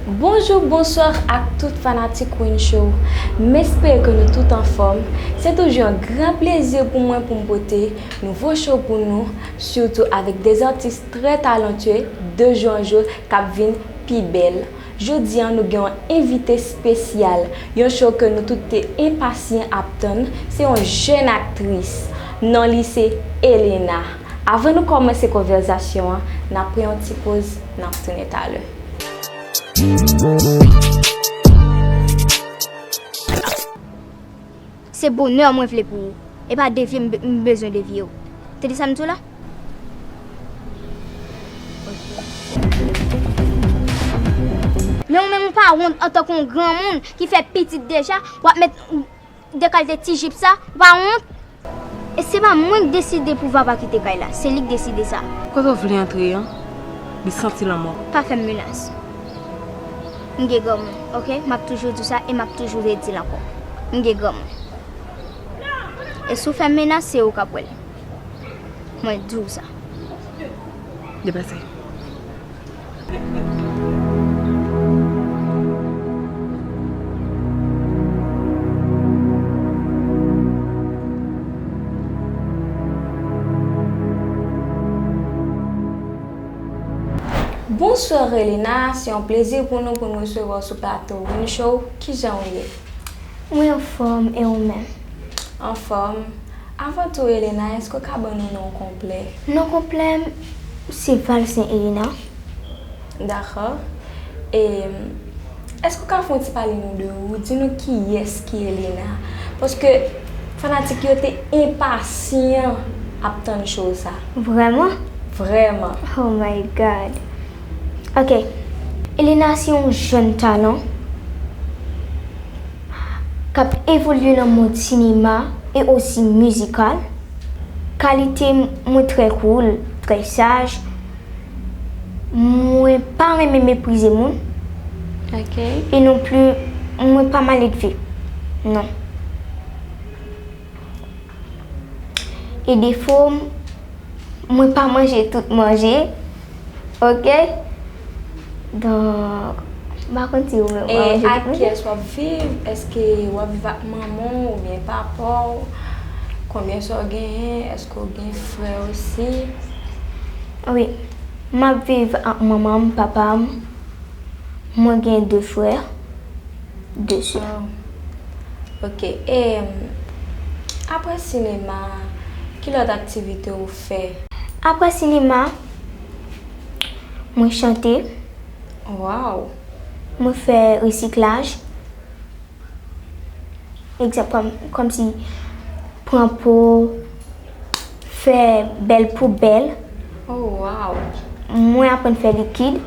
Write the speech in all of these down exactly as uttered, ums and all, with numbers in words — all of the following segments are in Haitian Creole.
Bonjou, bonswa ak tout fanatik Win Show. M espere ke nou tout anfòm. Se toujou yon gran plezi pou mwen pou m pote nouvo show pou nou, sitou avèk de atis trè talantye, de jou an jou, k ap vin pi bèl. Jodi a, nou gen yon envite espesyal, yon show ke nou tout te enpasyan ap tann. Se yon jèn aktris. Non li se Elena. Avan nou kòmanse konvèsasyon an, n ap pran yon ti poz, n ap tounen talè. Se bonè mwen vle pou ou. E pa devye m be- m bezwen devye w. Tande sa m di w la? Men ou menm ou pa wont antanke yon granmoun ki fè pitit deja, w ap met de kalite ti jip sa, ou pa wont? E se pa mwen k deside pou papa kite kay la, se li k deside sa. Kote w vle antre an, li santi lanmò. Pa fè m menas. M gen granmoun, oke? M ap toujou di w sa e m ap toujou redi l ankò. M gen granmoun. E si w fè m menas, se ou k ap wè l. Mwen di w sa. Deplase. Bonswa Elena, se yon plezi pou nou pou n resevwa w sou plato Win Show. Kijan w ye? Mwen anfòm, e ou menm? Anfòm. Avan tou, Elena, èske w ka ban nou non konplè? Non konplè m, se Valcin Elena. Dakò. E, èske w ka fè yon ti pale nou de ou? Di nou kiyès ki Elena? Paske fanatik yo te enpasyan ap tann show sa. Vrèman? Vrèman. Oh my God. Ok. Elena se yon jèn talan k ap evolye nan mond sinema e osi mizikal. Kalite m, mwen trè cool, trè saj. Mwen pa renmen meprize moun. Ok. E non pli, mwen pa maledve. Non. E defo m, mwen pa manje tout manje. Ok? Donk, m pa konn si ou menm w ap manje tout manje. E ak kiyès w ap viv? Èske w ap viv ak manman w oubyen papa w? Konbyen sa w genyen? Èske w gen frè osi? Wi, m ap viv ak manman m, papa m. Mwen gen de frè, de sè. Oh. Ok. E, apre sinema, ki lòt aktivite ou fè? Apre sinema, mwen chante. Wow! Mwen fè resiklaj. Egzanp, kòm, kòmsi pran po, fè bèl poubèl. Oh, wow! Mwen aprann fè likid.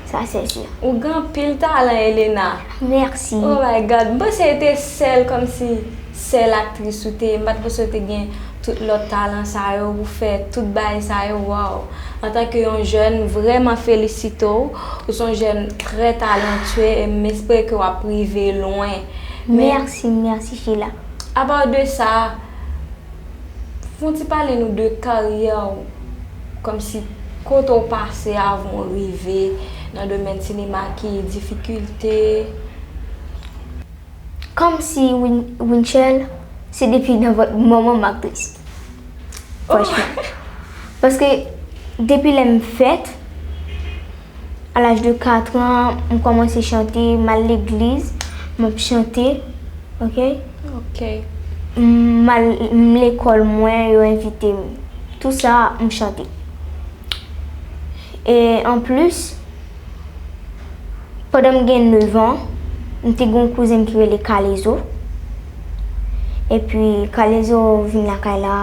Sa, se si. Ou gen anpil talan, Elena. Mèsi. Oh my God. M panse se te sèl, kòmsi sèl aktris ou te ye. M pa t panse w te gen tout lòt talan sa yo, ou fè tout bagay sa yo, waw. Antanke yon jèn, m vrèman felisite w. Ou se yon jèn trè talantye e m espere ke w ap rive lwen. Men, mèsi, mèsi, Sheila. Apa de sa, fè yon ti pale nou de karyè w, kòmsi kote w pase avan w rive nan domèn sinema, ki difikilte. Kòmsi Win-, Winchell, se depi nan vant manman m aktris. Oh. Franchman. Paske depi lè m fèt, a laj de kat an, m kòmanse chante, m al legliz, m ap chante, ok? Ok. M al, m lekòl mwen, yo envite m. Tou sa, m chante. E anplis, pandan m gen nèf an, m te gen yon kouzen m ki rele Kalezo. Epi Kalezo vin lakay la,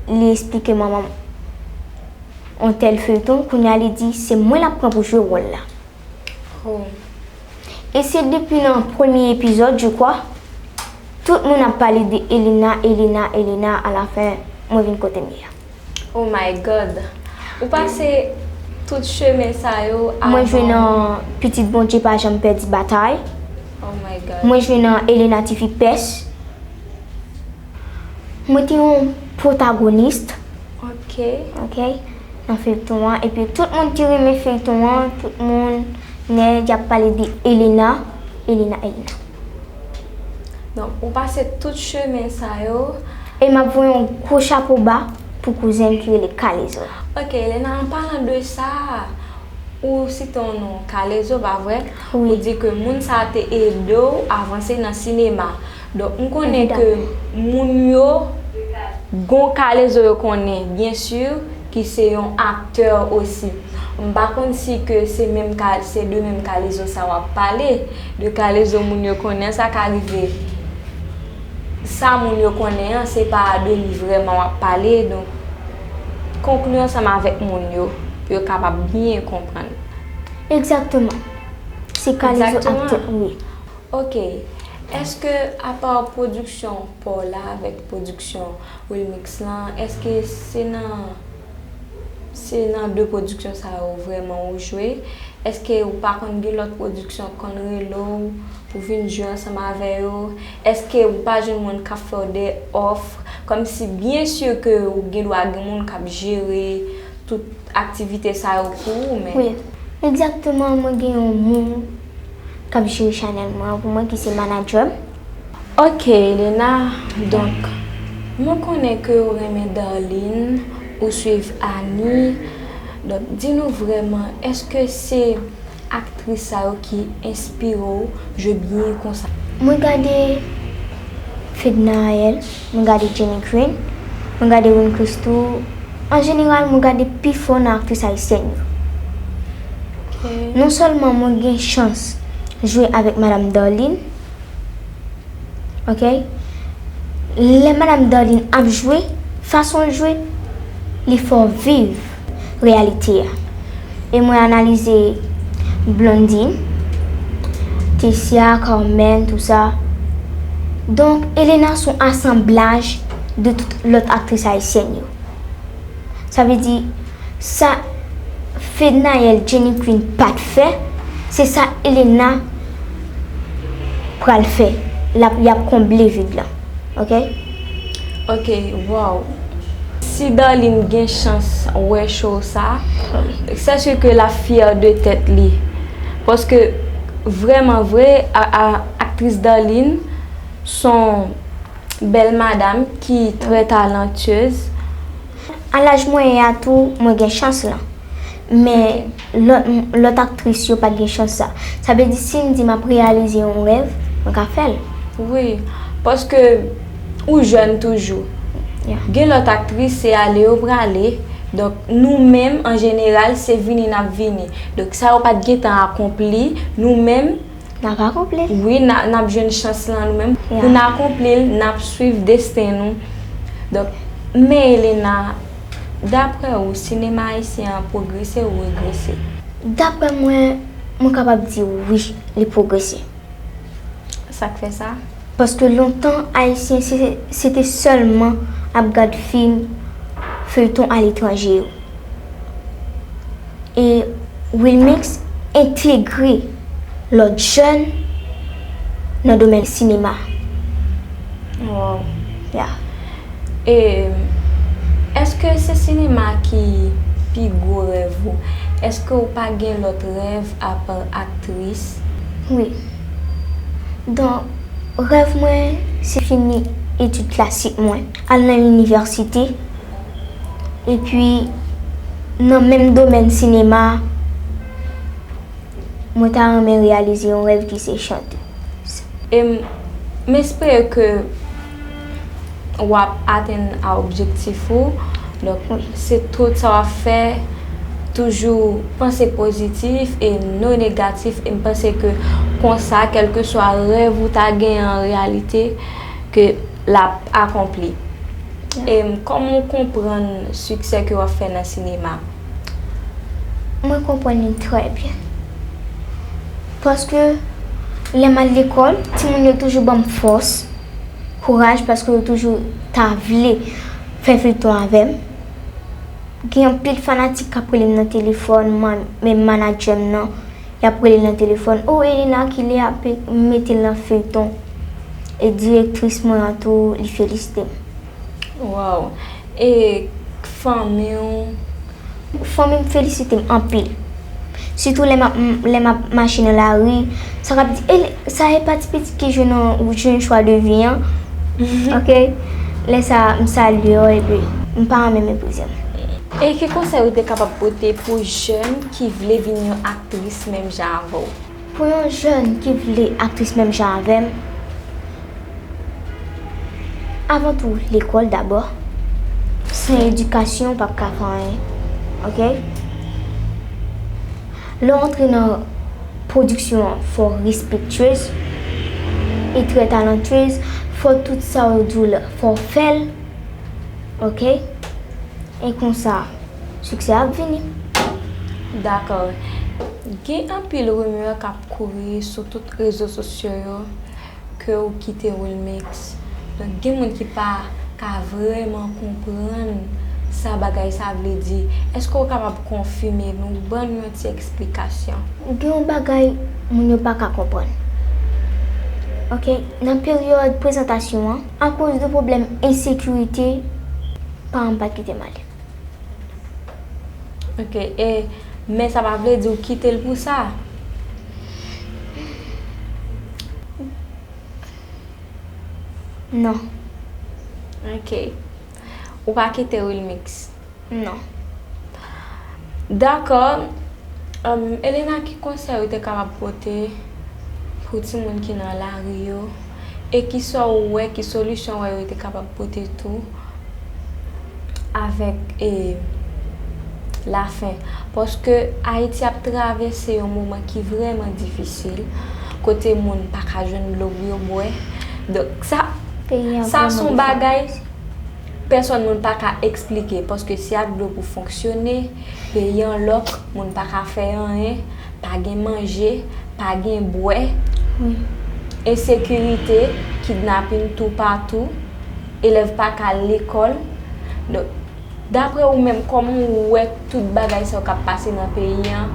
li esplike manman m yon tèl feyton, kounye a li di se mwen l ap pran pou jwe wòl la. Oh. E se depi nan premye epizòd, je crois, tout moun ap pale de Elena, Elena, Elena, alafen, mwen vin kote m ye a. Oh my God. Ou pase tout chemen sa yo avan. Mwen jwe nan Pitit Bondye pa janm pèdi batay. Oh my God. Mwen jwe nan Elena Tifi Pès. Mwen te yon pwotagonis. Ok. Ok. Nan feyton an. Epi tout moun te renmen feyton an. Tout moun Nèg y ap pale de Elena, Elena, Elena. Donk, ou pase tout chemen sa yo. E m ap voye yon gwo chapo ba pou kouzen m ki rele Kalezo. Ok, Elena, an palan de sa, ou site yon non, Kalezo, pa vre? Wi. Ou di ke moun sa a te ede w avanse nan sinema. Donk, m konnen ke Evidamman. Moun yo, gon Kalezo yo konnen, byen si, ki se yon aktè osi. M pa konn si ke se menm ka, se de menm Kalezo sa w ap pale, de Kalezo moun yo konnen, sa ka rive. Sa moun yo konnen an, se pa de li vrèman w ap pale, donk, konkli ansanm avèk moun yo, pou yo kapab byen konprann. Egzakteman. Se Kalezo Egzakteman. Aktè, wi. Ok, èske apa pwodiksyon pa w la avèk pwodiksyon Wilmix lan, èske se nan, se nan de pwodiksyon sa yo vrèman ou jwe? Èske ou pa konn gen lòt pwodiksyon k konn rele w pou vin jwe ansanm avè yo? Èske ou pa jwenn moun k ap fè w de òf? Kòmsi byen si ke ou gen dwa gen moun k ap jere tout aktivite sa yo pou ou, men Wi. Egzakteman, mwen gen yon moun k ap jere chanèl mwen an pou mwen ki se manadjè m. Ok, Elena, donk, mwen konnen ke ou renmen Darline, ou swiv Annie. Donk, di nou vrèman, èske se aktris sa yo ki enspire w jwe byen konsa? Mwen gade Fednaelle, mwen gade Jenny Green, mwen gade Wynn Christou. An jeneral, mwen gade pifò nan aktris ayisyèn yo. Non sèlman mwen gen chans jwe avèk Madam Darline, ok? Lè Madam Darline ap jwe, fason l jwe, li fè w viv reyalite a. E mwen analize Blondine, Tessia, Carmen, tout sa. Donk, Elena se yon asanblaj de tout lòt aktris ayisyèn yo. Sa vle di, sa Fednaelle, Jenny Queen pa t fè, se sa Elena pral fè. L ap, y ap konble vid lan. Ok? Ok, wow. Si Darline gen chans wè show sa, se si ke l ap fyè de tèt li. Paske, vrèman vre, a, a, aktris Darline se yon bèl madanm ki trè talantyez. A laj mwen ye a tou, mwen gen chans lan. Men lòt, lòt aktris yo pa t gen chans sa. Sa vle di, si m di m ap reyalize yon rèv, mwen ka fè l. Wi, paske ou jèn toujou. Yeah. Gen lòt aktris, se ale yo prale. Donk, nou menm, an jeneral, se vini n ap vini. Donk, sa yo pa t gentan akonpli, nou menm, N ap akonpli. Wi, n a, n ap jwenn chans lan nou menm. Yeah. Pou n akonpli l, n ap swiv desten nou. Donk, men Elena, daprè ou, sinema ayisyen an pwogrese ou regrese? Daprè mwen, mwen kapab di wi, li pwogrese. Sa k fè sa? Paske lontan, Ayisyen se, se te sèlman ap gad fim, feyton aletranje yo. E Wilmix entegre lòt jèn nan domèn sinema. Wow. Yeah. E èske se sinema ki pi gwo rèv ou? Èske ou pa gen lòt rèv apa aktris? Wi. Donk, rèv mwen, se fini etid klasik mwen, al nan inivèsite, epi nan menm domèn sinema, mwen ta renmen reyalize yon rèv ki se chante. E m, m espere ke w ap atenn a objektif ou. Donk, se tout sa w ap fè, toujou panse pozitif e non negatif. E m panse ke konsa, kèlkeswa rèv ou ta genyen an reyalite, ke l ap akonpli. E m, kòman w konprann siksè ke w ap fè nan sinema? Mwen konprann li trè byen. Paske lè m al lekòl, timoun yo toujou ban m fòs, kouraj, paske yo toujou ta vle fè feyton avè m. Gen anpil fanatik k ap rele m nan telefòn, man-, menm manadjè m nan, y ap rele l nan telefòn, "O, Elena, kilè y ap mete l nan feyton?" E direktris mwen an tou, li felisite m. Wow. E fanmi w? Fanmi m felisite m anpil. Sitou lè m ap, lè m ap mache nan lari, sa k ap di, "E, sa e pa ti pitit ki jwenn yon, jwenn chwa de vi an?" Ok? Lè sa a, m salye w epi m pa renmen meprize w. E ki konsèy ou te kapab pote pou jèn ki vle vin yon aktris menm jan avè w? Pou yon jèn ki vle aktris menm jan avè m, avan tou, lekòl dabò. San edikasyon, w p ap ka fè anyen. Ok? Lè w antre nan pwodiksyon an, fò w respektyez e trè talantyez. Fò tout sa yo di w la, fò w fè l. Ok? E konsa, siksè ap vini. Dakò. Gen anpil rimè k ap kouri sou tout rezo sosyo yo ke w kite Wilmix. Donk, gen moun ki pa ka vrèman konprann sa bagay sa vle di. Èske w kapab konfime nou, ban nou yon ti eksplikasyon? Gen yon bagay moun yo pa ka konprann. Ok, nan peryòd prezantasyon an, akoz de pwoblèm ensekirite, paran m pa t kite m ale. Ok, e, men sa pa vle di w kite l pou sa? Non. Ok. Ou pa kite Wilmix? Non. Dakò. Em, Elena, ki konsèy ou te kapab pote pou timoun ki nan lari yo? E kisa w wè, ki solisyon w wè yo te kapab pote tou avèk, e, lafen? Paske Ayiti ap travèse yon moman ki vrèman difisil, kote moun pa ka jwenn dlo pou yo bwè. Donk, sa, peyi an sa vrèman se yon bagay pèsòn moun pa ka eksplike, paske se ak dlo pou fonksyone, peyi an lòk, moun pa ka fè anyen, pa gen manje, pa gen bwè, wi, ensekirite, kidnapin toupatou, elèv pa ka al lekòl. Donk, daprè ou menm, kòman ou wè tout bagay sa yo k ap pase nan peyi an?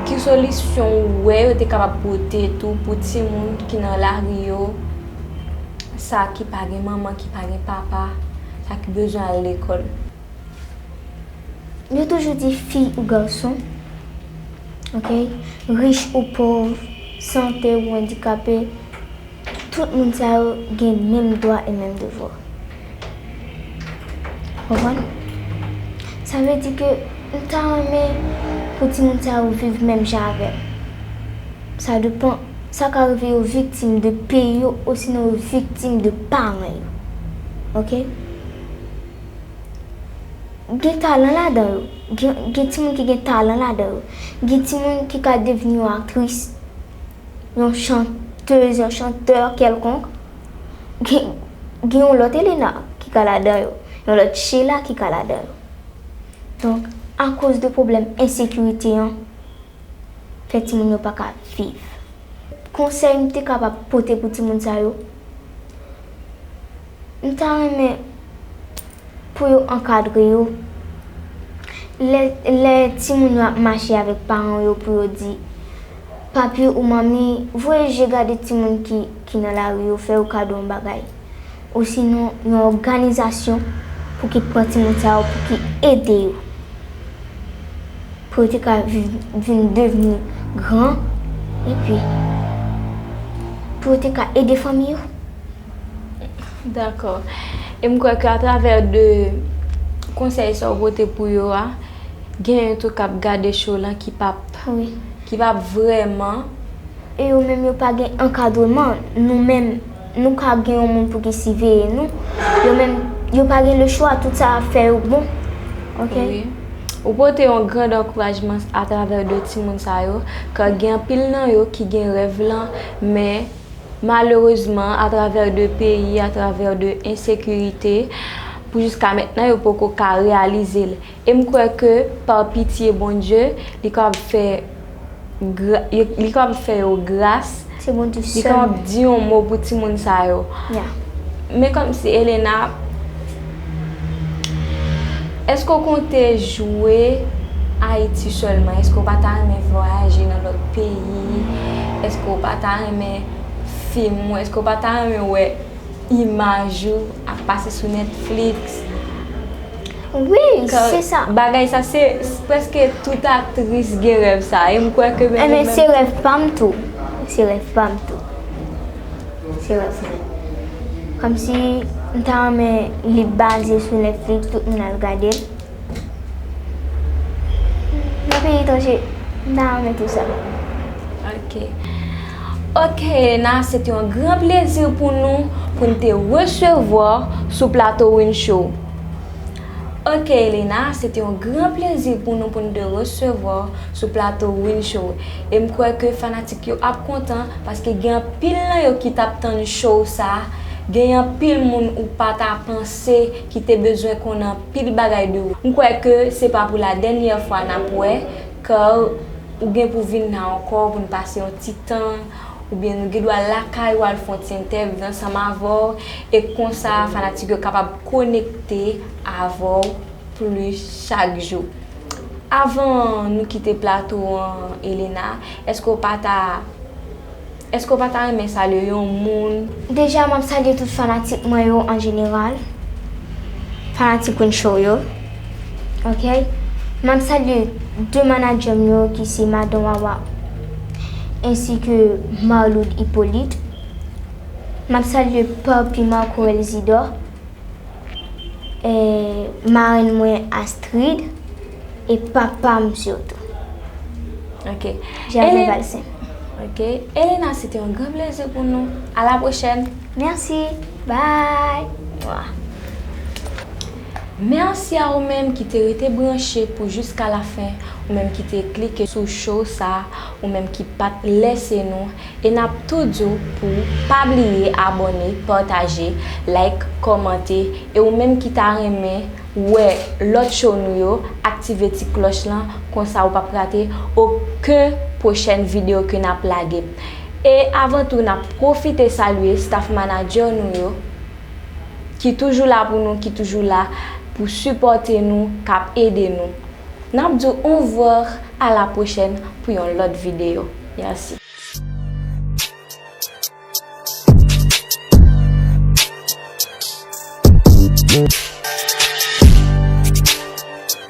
Ki solisyon ou wè yo te kapab pote tou pou timoun ki nan lari yo? Sa ki pa gen manman, ki pa gen papa, sa ki bezwen al lekòl. Yo toujou di fi ou gason, ok, rich ou pòv, sante ou andikape, tout moun sa yo gen menm dwa e menm devwa. Konprann? Sa vle di ke m ta renmen pou timoun sa yo viv menm jan avè m. Sa depann, sa ka rive yo viktim de peyi yo, osinon yo viktim de paran yo. Ok? Gen talan ladan yo. Gen, gen timoun ki gen talan ladan yo. Gen timoun ki ka devni yon aktris, yon chantèz, yon chantè kèlkonk. Gen, gen yon lòt Elena ki ka ladan yo. Yon lòt Sheila ki ka ladan yo. Donk, akoz de pwoblèm ensekirite an, fè timoun yo pa ka viv. Konsèy m te kapab pote pou timoun sa yo, m ta renmen pou yo ankadre yo. Lè, lè timoun yo ap mache avèk paran yo pou yo di, "Papi ou manmi, voye je gade timoun ki, ki nan lari yo, fè yo kado yon bagay." Osinon, yon òganizasyon pou ki pran timoun sa yo, pou ki ede yo. Pou yo te ka vin, vin devni gran, epi pou yo te ka ede fanmi yo. Dakò. E m kwè ke atravè de konsèy sa w pote pou yo a, gen yon tou k ap gade show lan ki p ap, wi, ki p ap vrèman. E yo menm yo pa gen ankadreman. Nou menm, nou ka gen yon moun pou ki siveye nou. Yo menm, yo pa gen lechwa, tout sa ap fè yo bon. Ok? Wi. Ou pote yon grand ankourajman atravè de timoun sa yo, ke gen anpil nan yo ki gen rèv lan, men malerezman, atravè de peyi, atravè de ensekirite, pou jiska mentnan yo poko ka reyalize l. E m kwè ke pa pitye Bondye, li kapab fè gra-, li, li kapab fè yo gras, se Bondye li kapab sèlman di yon mo pou timoun sa yo. Ya. Men kòmsi Elena, èske w konte jwe Ayiti sèlman? Èske w pa ta renmen vwayaje nan lòt peyi? Èske w pa ta renmen fim? Èske w pa ta renmen wè imaj ou ap pase sou Netflix? Wi, se sa. Bagay sa, se prèske tout aktris gen rèv sa. E m kwè ke menm ou menm. Enben, se rèv pa m tou. Se rèv pa m tou. Se rèv mwen. Kòmsi m ta renmen li baze sou Netflix, tout moun al gade l. Nan peyi etranje, m ta renmen tou sa. Ok. Ok, Elena, se te yon gran plezi pou nou, pou n te resevwa w sou plato Win Show. Ok, Elena, se te yon gran plezi pou nou, pou n te resevwa w sou plato Win Show. E m kwè ke fanatik yo ap kontan, paske gen anpil nan yo ki t ap tann show sa. Gen anpil moun ou pa ta panse ki te bezwen konnen anpil bagay de ou. M kwè ke se pa pou la dènyè fwa n ap wè, kar ou gen pou vin la ankò pou n pase yon ti tan, oubyen nou gen dwa lakay ou al fè yon ti entèvyou ansanm avè w, e konsa fanatik yo kapab konekte avè w plis chak jou. Avan nou kite plato an, Elena, èske w pa ta, èske w pa ta renmen salye yon moun? Deja, m ap salye tout fanatik mwen yo an jeneral. Fanatik Win Show yo. Ok? M ap salye de manadjè m yo ki se Madan Wawa ensi ke Marloud Hyppolite. M ap salye Papi Marco Elzidor. E, marenn mwen Astrid e papa m sitou. Ok. Gervais Valcin. Ok. Elena, se te yon gran plezi pou nou. A la pwochèn. Mèsi. Bye. Mwa. Mèsi a ou menm ki te rete branche pou jiska la fen, ou menm ki te klike sou show sa, ou menm ki pa t lèse nou. E n ap tou di w pou pa bliye abòne, pataje, like, kòmante, e ou menm ki ta renmen wè lòt show nou yo, aktive ti klòch lan, konsa ou p ap rate okenn pwochèn videyo ke n ap lage. E avan tou, n ap pwofite salye staff manager nou yo, ki toujou la pou nou, ki toujou la pou sipòte nou, k ap ede nou. N ap di w au revoir, à la prochaine pou yon lòt videyo. Mèsi.